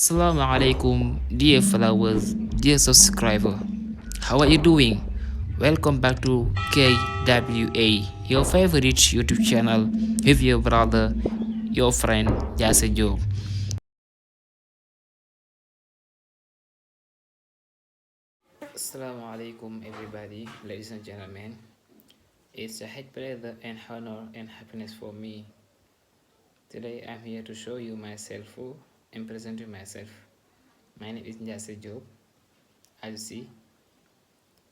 Assalamu alaikum, dear followers, dear subscriber. How are you doing? Welcome back to KWA, your favorite YouTube channel with your brother, your friend Jase Job. Assalamu alaikum, everybody, ladies and gentlemen. It's a great pleasure and honor and happiness for me. Today I'm here to show you myself and present you myself. My name is Jase Job. As you see,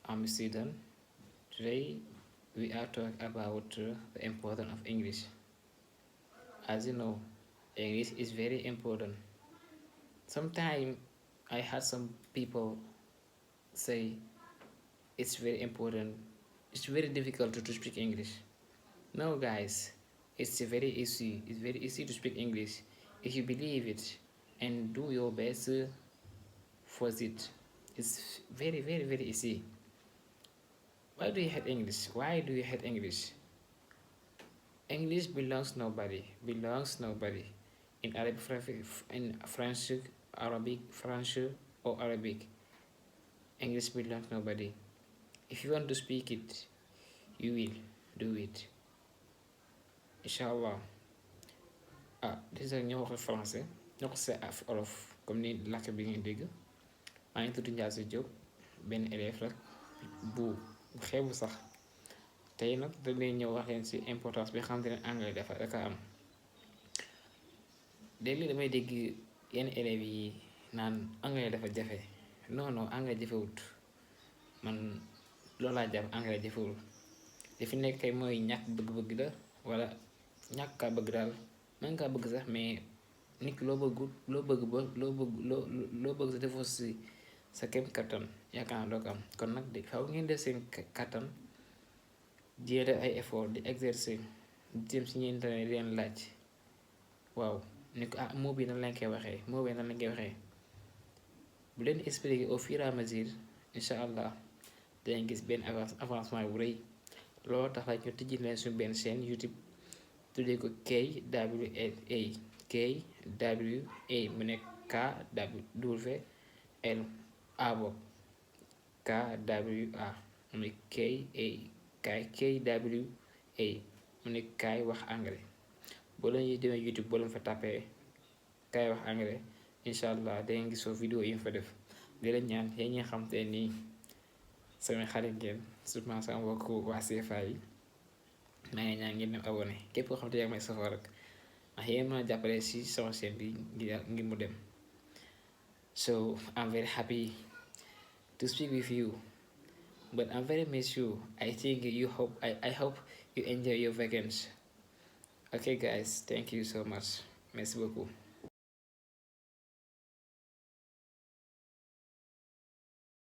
I'm a student. Today we are talking about the importance of English. As you know, English is very important. Sometimes I had some people say it's very important. It's very difficult to speak English. No, guys, it's very easy. It's very easy to speak English if you believe it and do your best for it. It's very, very, very easy. Why do you hate English? Why do you hate English? English belongs nobody. In French, Arabic, French, or Arabic, English belongs nobody. If you want to speak it, you will do it. Inshallah. This is ñoo wax français ñoo ko see af olof comme ni làkk bi ngeen dégg maa ngi tudd Ndiasse Diop benn élève rek bu xeebu sax tey nag da leen ñëw wax leen ci importance bi xam ne anglais dafa am. léeg-léeg damay dégg yenn élèves yi naan anglais dafa jafe non anglais jafewut man loolu laa jàpp anglais jafewul li fi nekk kay mooy ñàkk bëgg-bëgg la wala ñàkk kaa bëgg daal mën kaa bëgg sax mais nit ki loo bëggut loo bëgg ba loo bëgg sa defoo si sa kem kattan yaakaar naa doo ko am kon nag de faaw ngeen def seen kattan di def ay effort di exercer di dem si ñeent di leen laaj waaw. ni ko moo bi nan lañ koy waxee moo bi nan lañ koy waxee bu leen expliquer au fur et à mesure incha allah dinañ gis benn avancement bu rëy loolu tax la ñu tijji leen suñu benn chaîne YouTube tuddee ko KWA mu nekk KWL abo KWA mu nekk KWA mu nekk kaay wax anglais. boo leen ñuy demee YouTube boo leen fa tàppee kaay wax anglais incha allah dangeen gis foofu vidéo yi nga fa def di leen ñaan yéen ñi xam te nii samay xarit ngeen surtout sama mbokk waa CFA yi maa ngi ñaan ngeen dem abonné képp koo xam te yaa may safoo rek ndax yéen mën a jàppale si sama chaîne bi ngir mu dem. So I'm very happy to speak with you but I'm very miss you. I think I hope you enjoy your vacation. Okay guys, thank you so much. Merci beaucoup.